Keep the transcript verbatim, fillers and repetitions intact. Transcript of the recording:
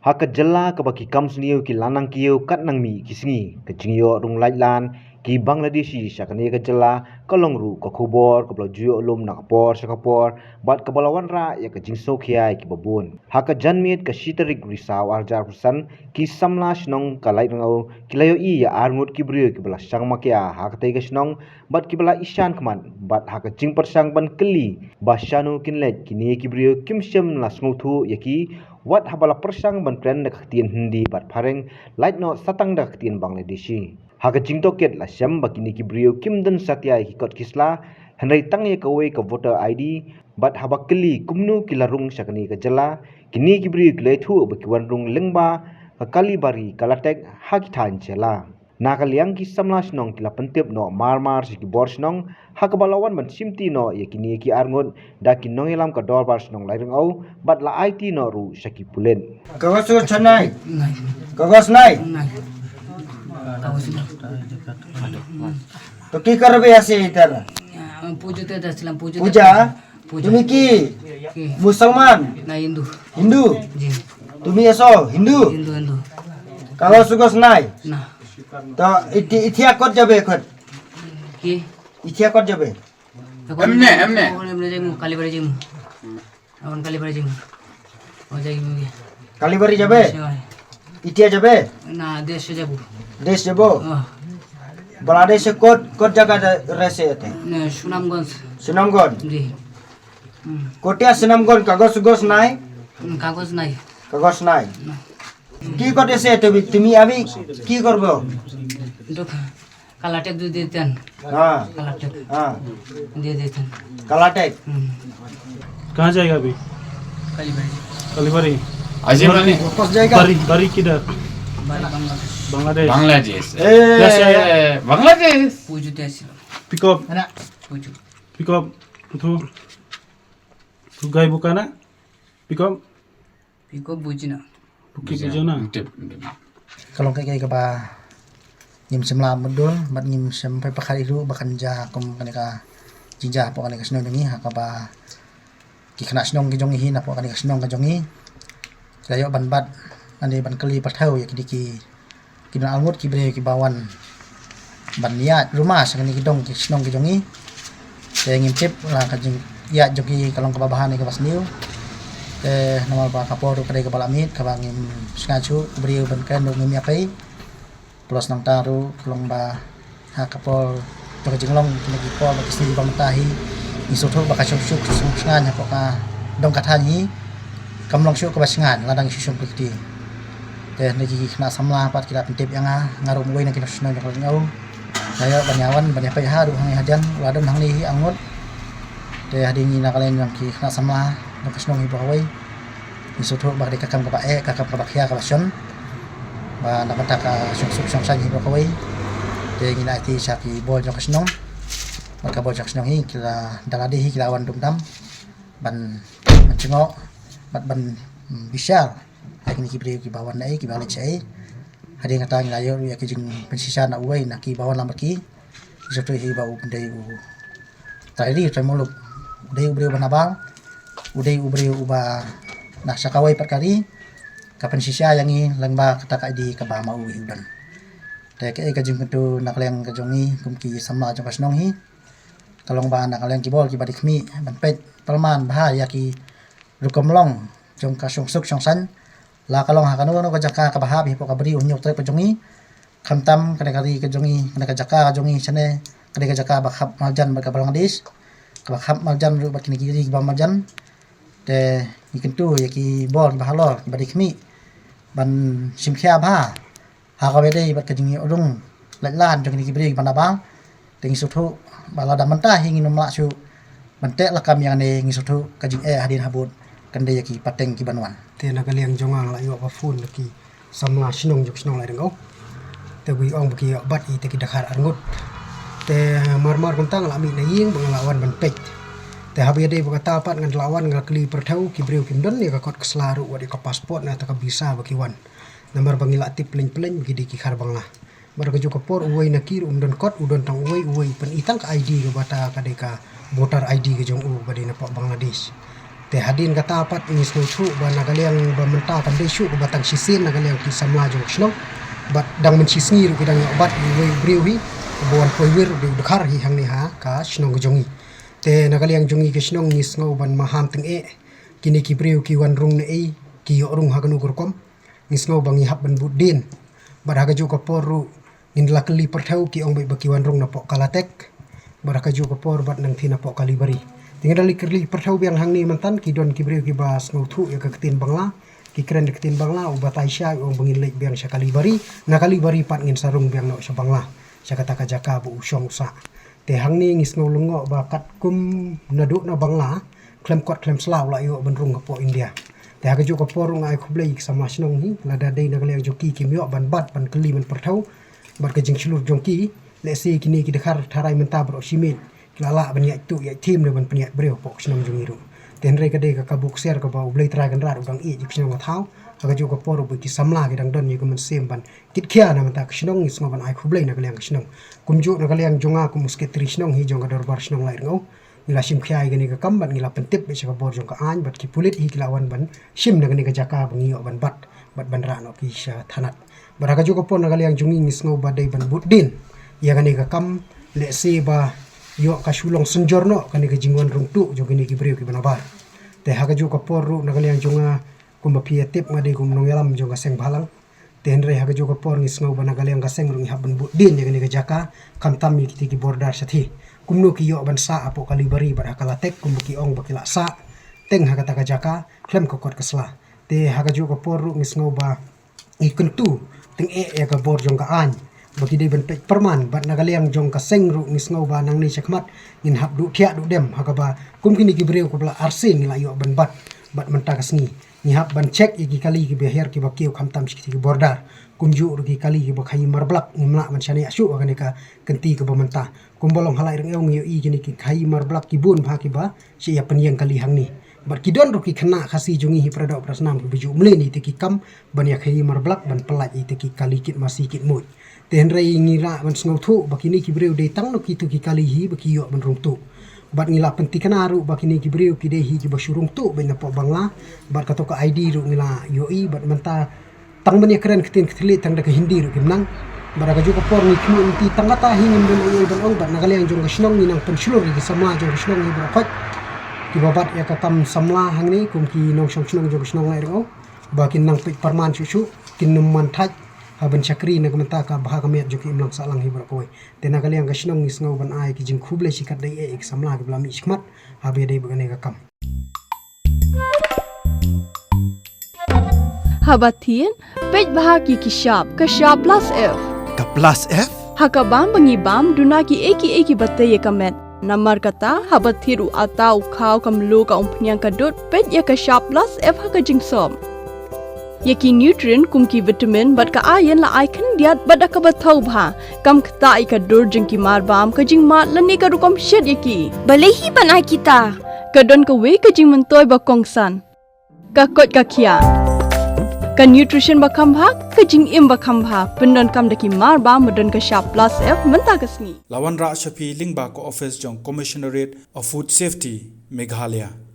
Ha ka jylla kaba ki kam sniew ki la nang kiew kat nang mih ki sngi, ka jingïoh rung laitlan ki Bangladeshi sha kane ka jylla ka long ruh ka khubor kaba la ju ïoh lum na ka por sha ka por, bad kaba la wanrah ïa ka jingsngewkhia ïa kiba bun. Ha ka janmiet ka shi tarik Risaw ar hajar arphew san, ki samla shnong ka Laitngaw ki la ïohi ïa arngut ki briew kiba la shang makia ha katei ka shnong, bad kiba la ïashem khmat, bad ha ka jingpyrshang ban kylli ba shano kin leit, kine ki briew kim shym la sngewthuh ïa ki, wat haba la pyrshang ban kren da ka ktien Hindi bad phareng, lait noh sa tang da ka ktien Bangladeshi. Ha ka jingtohkit la shem ba kine ki briew kim don satia ïa ki kot ki sla, hynrei tang ïa kawei ka voter I D, bad haba kylli kumno ki la rung sha kane ka jylla, kine ki briew ki la ïathuh ba ki wan rung lyngba ka Kalibari Kalatek ha ki thaiñ Shella. Na ka liang ki samla shnong ki la pyntip noh mar mar sha ki bor shnong, ha kaba la wan ban shimti noh ïa kine ki arngut da ki nongïalam ka dorbar shnong Laitngaw, bad la aiti noh ruh sha ki pulit. Kagos ko chonai? Nai. Kagos nai? Nai. Kagos nai. To ki karbe ase itar? Ya, pujo te da silam pujo te. Puja? Puja. Tumi ki? Ki. Musalman? Na Hindu. Hindu? Ji. Tumi aso Hindu? Hindu, Hindu. Kagos sugos nai? Na. To iti, iti akot jabe kot? Ki? Iti akot jabe? Emne, emne. Emne jamu, Kalibari jamu. Awan Kalibari jamu. Oh, jamu. Kalibari jabe? Siwai. Itia jabe? Na, desh jabu. Desh jabo? Oh. Bangladesh kot, kot jaga da rese ate? Na, Sunamganj. Sunamganj? Ji. Hmm. Kotia Sunamganj kagos gos nai? Hmm, kagos nai. Kagos nai. Na. Ki kot ese tumi, tumi abi ki korbo? Duk. Kalatek du detan. हाँ। Kalatek. हाँ। दे देते हैं। कलाटेक। हम्म। कहाँ जाएगा अभी? कलीबारी। कलीबारी। अजय माने। वापस जाएगा। बारी, बारी किधर? बारी बांग्लादेश। बांग्लादेश। बांग्लादेश। ए, कैसे आया? बांग्लादेश। पूजू तहसील। पिकअप। पूजू। पिकअप। तू, तू गाय बुकाना? Pick up. Pick up bujina. Buki bujina. Tip, tip. Ka long kaei kaei kaba ngim shym la mutdur bad ngim shym pyrkhat ruh ba kan jia kum kane ka jingjia hapoh kane ka shnong jong ngi, ha kaba ki khynnah shnong ki jong ngi hi napoh kane ka shnong ka jong ngi ki la ïoh ban bat, ban kylli pathai ïa kine ki ki don arngut ki briew kiba wan ban ïaid ruma sha kine ki dong ki shnong ki jong ngi. Te ngim tip la ka jingïaid jong ki ka long kaba bha ne kaba sniew. Te namar ba ka por ruh ka dei kaba la miet kaba ngim sngewsih u briew ban kren ruh ngim ïa pei. Plus nangta ruh ka long ba ha ka por jong ka jinglong kine ki por ba ki sngi ba mynta hi ngi sngewthuh ba ka shong suk shong shngaiñ hapoh ka dong ka thaiñ hi kam long shuh kaba shngaiñ lada ngi shu shong kti. Te hynrei ki khynnah samla pat ki la pyntip ïa nga, nga ruh uwei na ki nongshong shnong jong ka Laitngaw. Nga ïoh ban ïa wan ban ïa peit ha ruh hangne hajan, la don hangne hi arngut. Te hadien ngi na ka liang jong ki khynnah samla jong ka shnong hi baroh kawei, ngi sngewthuh ba ka dei ka kam kaba eh, ka kam kaba khia kaba shon, ba na ka bynta ka shong suk shong shaiñ hi baroh kawei. Te ngi la aiti sha ki bor jong ka shnong, bad ka bor jong ka shnong hi ki la, da lade hi ki la wan dum dam ban, ban jngoh bad ban, mm, bishar ïa kine ki briew kiba wan naei, kiba leit shaei. Hadien kata ngi la ïoh ïa ki jingpynshisha na uwei na kiba wan lang bad ki. Ngi sngewthuh hi ba u dei u trai ri trai muluk, u dei u briew ba nabar, u dei u briew uba na sha kawei pat ka ri. Ka pynshisha ïa ngi lyngba kata ka I D kaba ma u hi u don. Te kaei ka jingkyntu na ka liang ka jong ngi kum ki samla jong ka shnong hi, ka long ba na ka liang ki bor kiba dei khmih ban peit pynlong bha ïa ki rukom long jong ka shong suk shong shaiñ. La ka long ha kano kano ka jaka kaba hap hi hapoh ka bri u hynñiew tarik ka jong ngi. Khamtam kane ka ri ka jong ngi, kane ka jaka ka jong ngi shane ka dei ka jaka ba khap marjan bad ka Bangladesh, kaba khap marjan ruh bad kine ki ri kiba marjan. Te ngi kyntu ïa ki bor kiba halor kiba dei khmih ban shim khia bha ha kaba ïadei bad ka jingïoh rung lait lan jong kine ki briew kiba nabar. Te ngi sngewthuh ba lada mynta hi ngin ym lah shuh ban teh lakam ïa kane, ngi sngewthuh ka jingeh hadien habud kan dei ïa ki pateng kiban wan. Te na ka liang jong nga la ïoh ba phone na ki samla shnong jong shnong Laitngaw. Te ba ki ong ba ki ïoh bat ïa kita ki dkhar arngut. Te mar mar kumta nga la mih na ïing ba nga la wan ban peit. Te haba ïadei bad kata pat ngan la wan nga la kylli pyrthat ki briew kim don ïa ka kot ka sla ruh wat ïa ka passport ne kata ka visa ba ki wan. Namar ba ngi la tip plein plein ba ki dei ki khar Bangla. Bad ka juh ka por uwei na ki ruh um don kot, u don tang uwei, uwei u pyni tang ka I D kaba ta ka dei ka voter I D ka jong u ba dei napoh Bangladesh. Te hadien kata pat ngi sngewthuh ba na ka liang ba mynta kam dei shuh kaba tang shisien na ka liang ki samla jong ka shnong. Bad dang mynshisngi ruh ki dang ïoh bat ïa uwei u briew hi, uba wan poi wir u dei u dkhar hi hangne ha ka shnong ka jong ngi. Te na ka liang jong ngi ka shnong ngi sngew ban maham tyngeh. Kine ki briew ki wan rung ne ei, ki ïoh rung ha kano ka rukom. Ngi sngew ba ngi hap ban bud dien. Bad ha kajuh ka por ruh ngin da la kylli pyrthew, ki ong beit ba ki wan rung napoh Kalatek. Bad ha kajuh ka por bad nangtei napoh Kalibari. Te ngin da la kylli pyrthew biang hangne mynta, ki don ki briew kiba sngewthuh ïa ka ktien Bangla, ki kren da ka ktien Bangla, u batai sha, u ong ba ngin leit biang sha Kalibari. Na Kalibari pat ngin sa rung biang noh sha Bangla, sha kata ka jaka ba u shong u sah. Te hangne ngi sngew lyngngoh ba katkum naduh na Bangla, khlem kot khlem sla u la ïoh ban rung hapoh India. Te ha kajuh ka por ruh nga ai khublei ïa ki samla shnong hi, lada dei na ka liang jong ki kim ïoh ban bat ban kylli ban pyrthew bad ka jingshlur jong ki, lehse kine ki dkhar tharai mynta baroh shi miet ki la lah ban ïaid tuh ïaid thiem ne ban pynïaid briew hapoh ka shnong jong ngi ruh. Te hynrei ka dei ka kabu ksiar kaba U Blei Trai Kynrad u dang ïeit ïa ka shnong ka thaw. Ha kajuh ka por ruh ba ki samla ki dang don ïa ka mynsiem ban kit khia na ka bynta ka shnong, ngi sngew ban ai khublei na ka liang ka shnong. Kumjuh na ka liang jong nga kum u sekretari shnong hi jong ka dorbar shnong Lairngaw, ngi la shim khia ïa kane ka kam bad ngi la pyntip beit sha ka bor jong ka aiñ bad ki pulit hi ki la wan ban shim na kane ka jaka ba ngi ïoh ban bat bad ban rah noh ki sha thanat. Bad ha kajuh ka por na ka liang jong ngi ngi sngew ba dei ban bud dien ïa kane ka kam, lehse ba ïoh ka shu long synjor noh kane ka jingwan rung tuh jong kine ki briew kiba nabar. Te ha kajuh ka por ruh na ka liang jong nga, kumba phi ïa tip nga dei kum u nongïalam jong ka seng bhalang. Te hynrei ha kajuh ka por ngi sngew ba na ka liang ka seng ruh ngi hap ban bud dien ïa kane ka jaka, khamtam ïa kitei ki border shathie. Kumno ki ïoh ban sah hapoh Kalibari bad ha Kalatek, kumba ki ong ba ki la sah teng ha kata ka jaka khlem ka kot ka sla. Te ha kajuh ka por ruh ngi sngew ba ngi kyntu tyngeh ïa ka bor jong ka aiñ ba ki dei ban peit pyrman, bad na ka liang jong ka seng ruh ngi sngew ba nangne shakhmat ngin hap duh thiah duh dem, ha kaba kum kine ki briew kaba la arsien ngi la ïoh ban bat bad mynta ka sngi ngi hap ban check ïa ki kali kiba hiar kiba kiew khamtam sha kitei ki border. Kumjuh ruh ki kali kiba khaïi marblak, ngim lah ban shaniah shuh ha kane ka kynti kaba mynta. Kumba long ha Lairngaw ngi ïohi kine ki khaïi marblak ki bun bha kiba shu ïa pynïeng kali hangne. Bad ki don ruh ki khynnah Khasi jong ngi hi para doh para snam kiba ju mlien ïa kitei ki kam ban ïa khaïi marblak ban pyllait ïa kitei ki kali kit masi kit muid. Te hynrei ngi lah ban sngewthuh ba kine ki briew dei tang noh kito ki kali hi ba ki ïoh ban rung tuh. Bad ngi la pynthikna ruh ba kine ki briew ki dei hi kiba shu rung tuh beit napoh Bangla. Bad kato ka I D ruh ngi la ïohi bad mynta tang ban ïa kren ktien ka thylliej tang da ka Hindi ruh kim nang. Bad ha kajuh ka por ngi khmih lynti tang kata hi ngim don ei ei ban ong, bad na ka liang jong ka shnong ngi nang pynshlur ïa ki samla jong ka shnong hi baroh khoit kiba bat ïa ka kam samla hangne kum ki nongshong shnong jong ka shnong Lairngaw ba kin nang peit pyrman shuh shuh, kin nym man thait ha ban shakri na ka bynta ka bha ka miat jong ki imlang sahlang hi baroh kawei. Te na ka liang ka shnong ngi sngew ban ai ki jingkhublei shikatdei eh ïa ki samla kiba la mih shakhmat haba ïadei bad kane ka kam. Haba thied, peit bha ki ki shap, ka shap plus F. Ka plus F? Ha ka bam ba ngi bam, duna ki ei ki ei kiba tei ïa ka met. Namar kata, haba thied u atta, u khaw, ka mluh, ka umphniang, ka dud, peit ïa ka shap plus F ha ka jingsop. Ïa ki nutrient kum ki vitamin bad ka iron la ai khyndiat bad da kaba thaw bha. Kam ktah ïa ka dur jong ki mar bam, ka jingmad lane ka rukom shet ïa ki. Balei hi ban ai kita? Ka don kawei ka jingmyntoi ba kongsan. Ka koit ka khiah. Ka nutrition ba kham bha, ka jingim ba kham bha. Pyndonkam da ki mar bam ba don ka shap plus F mynta ka sngi. La wanrah sha phi lyngba ka office jong Commissionerate of Food Safety, Meghalaya.